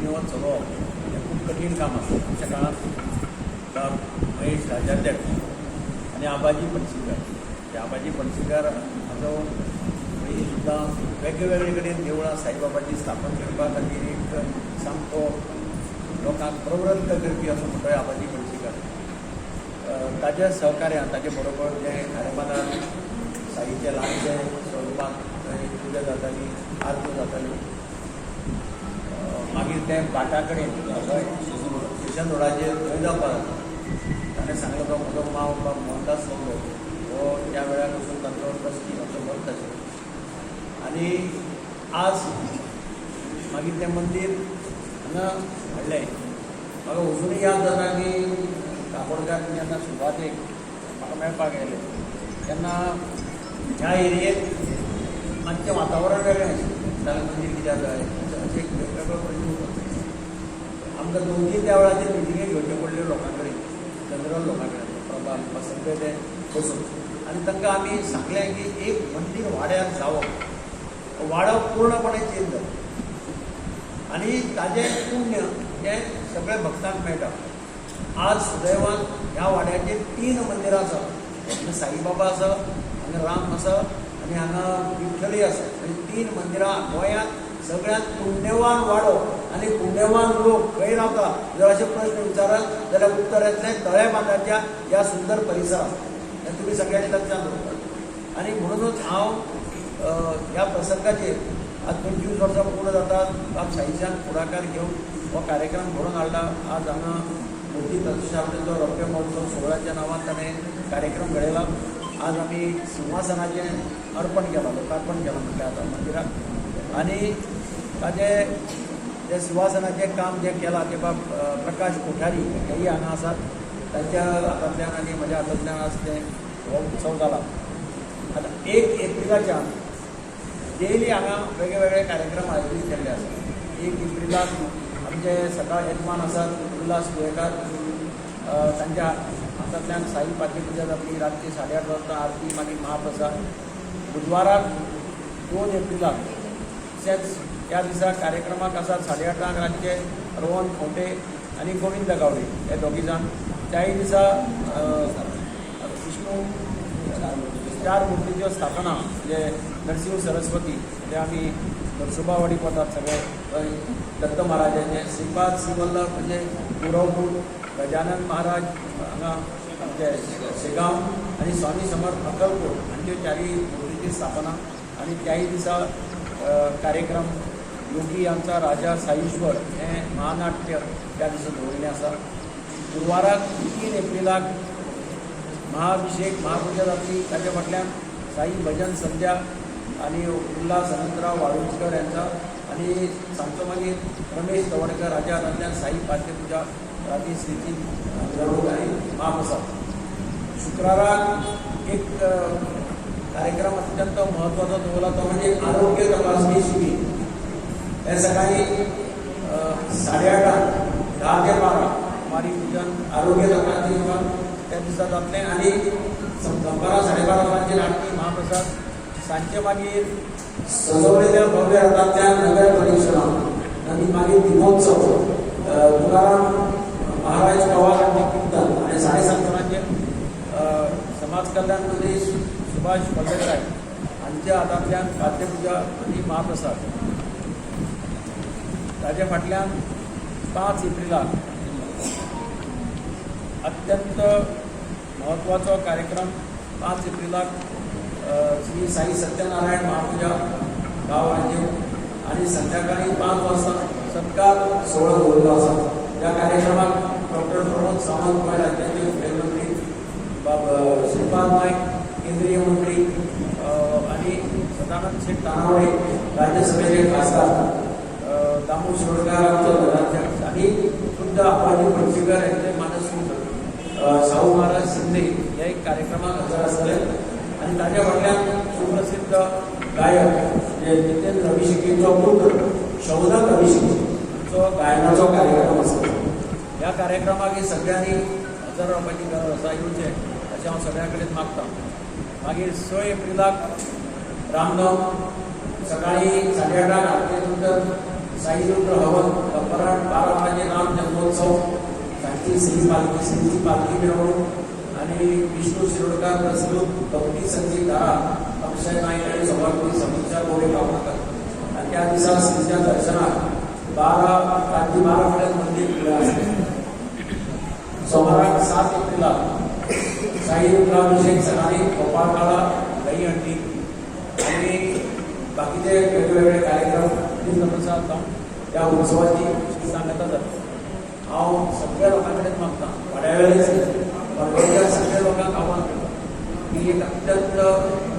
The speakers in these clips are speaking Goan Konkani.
विधिवत चलोवप हें खूब कठीण काम आसता. आमच्या काळांत बाब महेश राजाध्यक्ष आनी आबाजी पणशीकर, ते आबाजी पणशीकर हाचो पयलीं सुद्दां वेगळे कडेन देवळां साईबाबाची स्थापन करपा खातीर एक सामको लोकांक प्रवृत्त करपी असो म्हणटोय आबाजी पणशीकर. ताज्या सहकार्यान, ताजे बरोबर जे खारेबांदार साईचे ल्हानशे स्वरुपांत थंय पुजा जाताली, आरत्यो जाताल्यो. मागीर ते भाटा कडेन थंय स्टेशन रोडाचेर थंय जावपाक लागलो. ताणें सांगलें, तो म्हजो माव बाब मोहनदास लोबो हो त्या वेळार वचून तांचो ट्रस्टी, तांचो भक्त आशिल्लो. आनी आज मागीर तें मंदीर हांगा हाडलें. म्हाका अजुनूय याद जाता की काकोडकार जेन्ना सुरवातेक म्हाका मेळपाक आयले तेन्ना ह्या एरियेत मातशें वातावरण वेगळें आशिल्लें. जाल्यार मंदीर कित्याक जाय अशें एक वेगळो प्रश्न होतो. आमकां दोन तीन त्या वेळाचेर मिटिंगे घेवच्यो पडल्यो लोकां कडेन, जनरल लोकां कडेन, प्रभाग सगळे ते बसून, आनी तांकां आमी सांगलें की एक मंदीर वाड्यार जावप, वाडो पूर्णपणे चेंज जाता आनी ताजें पुण्य हें सगळ्या भक्तांक मेळटा. आज सुदैवान ह्या वाड्याचेर तीन मंदिरां आसा. हांगा साईबाबा आसा, हांगा राम आसा आनी हांगा विठ्ठलय आसा. म्हणजे तीन मंदिरां. गोंयांत सगळ्यांत पुण्यवान वाडो आनी पुण्यवान लोक खंय रावता जर अशे प्रश्न विचारत जाल्यार उत्तर येतलें, तळेबांदाच्या ह्या सुंदर परिसरात. हें तुमी सगळ्यांनी लक्षांत दवरपाक. आनी म्हणूनच हांव ह्या प्रसंगाचेर आज 25 वर्सां पूर्ण जातात, बाब साईशान फुडाकार घेवन हो कार्यक्रम घडोवन हाडला. आज हांगा मूर्ती प्रतिश्ठापनेचो रौप्य महोत्सव सोहळ्याच्या नांवान ताणें कार्यक्रम घडयला. आज आमी सिंहासनाचें अर्पण केलां, लोकार्पण केलां म्हटल्यार आतां मंदिराक. आनी ताजें जें सिंहासनाचें काम जें केलां तें बाब प्रकाश कोठारी हेय हांगा आसात. तांच्या हातांतल्यान आनी म्हज्या हातांतल्यान आज तें हो उत्सव जाला. आतां 1 एप्रिलाच्यान डेली हांगा वेगळे वेगळे कार्यक्रम आयोजीत केल्ले आसात. 1 एप्रिलाक आमचे सकाळ येजमान आसात उल्हास तुयेकार, तांच्या हातांतल्यान साई पाद्यपुजा जातली. रातची 8:30 वाजता आरती, मागीर महाप्रसाद. बुधवाराक 2 एप्रिलाक तशेंच त्या दिसा कार्यक्रमाक आसात 8:30 रातचे रोहन खंवटे आनी गोविंद गावडे हे दोगी जाण. त्याय दिसा विष्णू चार मूर्तीच्यो स्थापना, म्हणजे नरसिंह सरस्वती, ते आमी नरसोबावाडीक वतात सगळे थंय दत्त महाराजांचे, श्रीपाद श्रीवल्लभ म्हणजे गुरवपूर, गजानन महाराज हांगा आमचे शेगांव आनी स्वामी समर्थ अक्कलकोट हांच्यो चारय मूर्तीची स्थापना. आनी त्याय दिसा कार्यक्रम योगी आमचा राजा साईश्वर हें महानाट्य त्या दिसा दवरिल्लें आसा. गुरवाराक 3 एप्रिलाक महाअभिषेक, महापुजा जातली. ताच्या फाटल्यान साई भजन संध्या आणि उल्हास अनंतराव वाळुंजकर यांचा आणि सांजचो मागीर रमेश तवडकर हाच्या हातांतल्यान साई पाद्यपुजा, राती श्रीची मिरवणूक आनी महाप्रसाद. शुक्राराक एक कार्यक्रम अत्यंत महत्वाचो दवरला, तो म्हणजे आरोग्य तपासणी शिबीर. हे सकाळी 8:30 10 ते 12 कुमारी पूजन, आरोग्य तपासणी शिबीर त्या दिसा जातलें आनी दनपारां 12:30 वरांचेर आरती, महाप्रसाद. सांजचे मागीर सजवलेल्या भव्य रथांतल्यान नगर प्रदक्षिणा आनी मागीर दीपोत्सव, तुकाराम महाराज पवार हांचें कीर्तन आनी 7:30 वरांचेर समाज कल्याण मंत्री सुभाष फळदेसाय हांच्या हातांतल्यान पाद्यपुजा आनी महाप्रसाद. ताजे फाटल्यान 5 एप्रिलाक अत्यंत महत्वाचो कार्यक्रम. 5 एप्रिलाक श्री साई सत्यनारायण महापूजा 10 वरांचेर आणि संध्याकाळी 5 वाजता सत्कार सोहळो दवरिल्लो आसा. ह्या कार्यक्रमाक डॉक्टर प्रमोद सावंत, गोंय राज्याचे मुखेलमंत्री, बाब श्रीपाद नायक, केंद्रीय मंत्री आणि सदानंद शेठ तानावडे, राज्यसभेचे खासदार, दामू शिरोडकर आमचो नगराध्यक्ष आणि खुद्द आबाजी पणशीकर यांचे मानस शाहू महाराज शिंदे हे एक कार्यक्रमाक हजर आसतले. आनी ताच्या फाटल्यान सुप्रसिद्ध गायक म्हणजे जितेंद्र अभिषेकीचो पुत्र शौनक अभिषेकी हांचो गायनाचो कार्यक्रम आसा. ह्या कार्यक्रमाक ही सगळ्यांनी हजर रावपाची गरज आसा, येवचें अशें हांव सगळ्यां कडेन मागता. मागीर 6 एप्रिलाक रामनम, सकाळी 8:30 आरती नंतर साई रुद्र हवन. दनपरां 12 वरांचेर राम जन्मोत्सव, तांची श्री पालखी, श्रीची पालखी मिरवणूक आणि विष्णू शिरोडकर प्रस्तुत भक्ती संगीत धारा अक्षय नाईक आणि सभापती समीक्षा गोरे गावकर. आणि त्या दिसा श्रीच्या दर्शनाक 12 रात्री 12 पर्यंत मंदिर खुलें आसलें. सोमाराक 7 एप्रिलाक साई रुद्राभिषेक, सकाळी गोपाळकाला, दहीहंडी आणि बाकीचे वेगवेगळे कार्यक्रम प्रसाद जावन त्या उत्सवाची सांगता जाता. हांव सगळ्या लोकां कडेन मागता, वाड्या वेल्याच मडगांवच्या सगळ्या लोकांक आव्हान करता की एक अत्यंत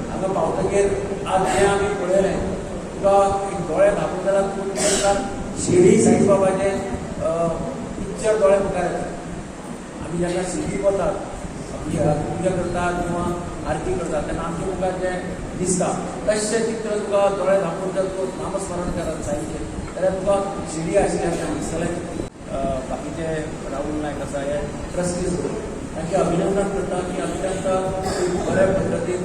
हांगा पावतकीर आज जें आमी पळयलें, तुका एक दोळे धांपून जाल्यार तूं मुखार शिर्डी साईबाबाचें पिक्चर दोळे मुखार येता. आमी जेन्ना शिर्डीक वतात, पुजा करतात किंवा आरती करतात, तेन्ना आमच्या मुखार जें दिसता तशें चित्र तुका दोळे धांपून जर तूं नामस्मरण करत साईचें जाल्यार तुका शिर्डी आशिल्लें दिसतलें. बाकीचे राहुल नायक आसा, हे ट्रस्टीज, तांचें अभिनंदन करता की अत्यंत बऱ्या पद्दतीन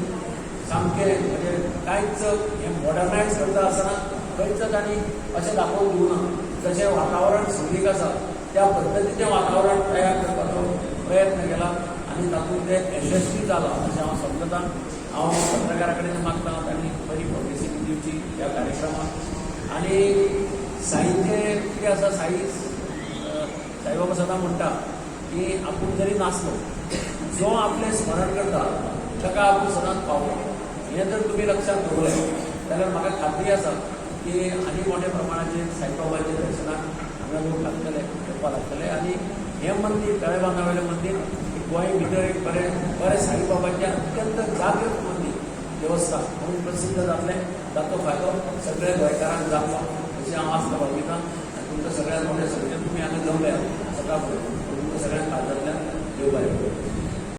सामकें म्हणजे कांयच हें मॉडर्नायज करता आसतना खंयच तांणी अशें दाखोवन दिवना. जशें वातावरण शिर्डीक आसा त्या पद्दतीचें वातावरण तयार करपाचो प्रयत्न केला आनी तातूंत ते यशस्वी जाला अशें हांव समजता. हांव पत्रकारा कडेन मागता, तांणी बरी पब्लिसिटी दिवची ह्या कार्यक्रमाक. आनी साईचें कितें आसा, साईबाबा सदां म्हणटा की आपूण जरी नासलो, जो आपलें स्मरण करता ताका आपूण सदांच पावता. हें जर तुमी लक्षांत दवरलें जाल्यार म्हाका खात्री आसा की आनी मोठ्या प्रमाणाचेर साईबाबाच्या दर्शनाक हांगा लोक लागतले, येवपा लागतले. आनी हें मंदीर, तळेबांदावयलें मंदीर, एक गोंय भितर एक बरें बरें साईबाबाचें अत्यंत जागृत मंदीर, देवस्थान म्हणून प्रसिद्ध जातलें. ताचो फायदो सगळ्या गोंयकारांक जातलो अशी हांव आस्त बाळगितां. आनी तुमकां सगळ्यांत मोठे सगळे तुमी हांगा जमल्या सकाळ फुडें, तुमकां सगळ्यांक काळजांतल्यान देव बरें करूं.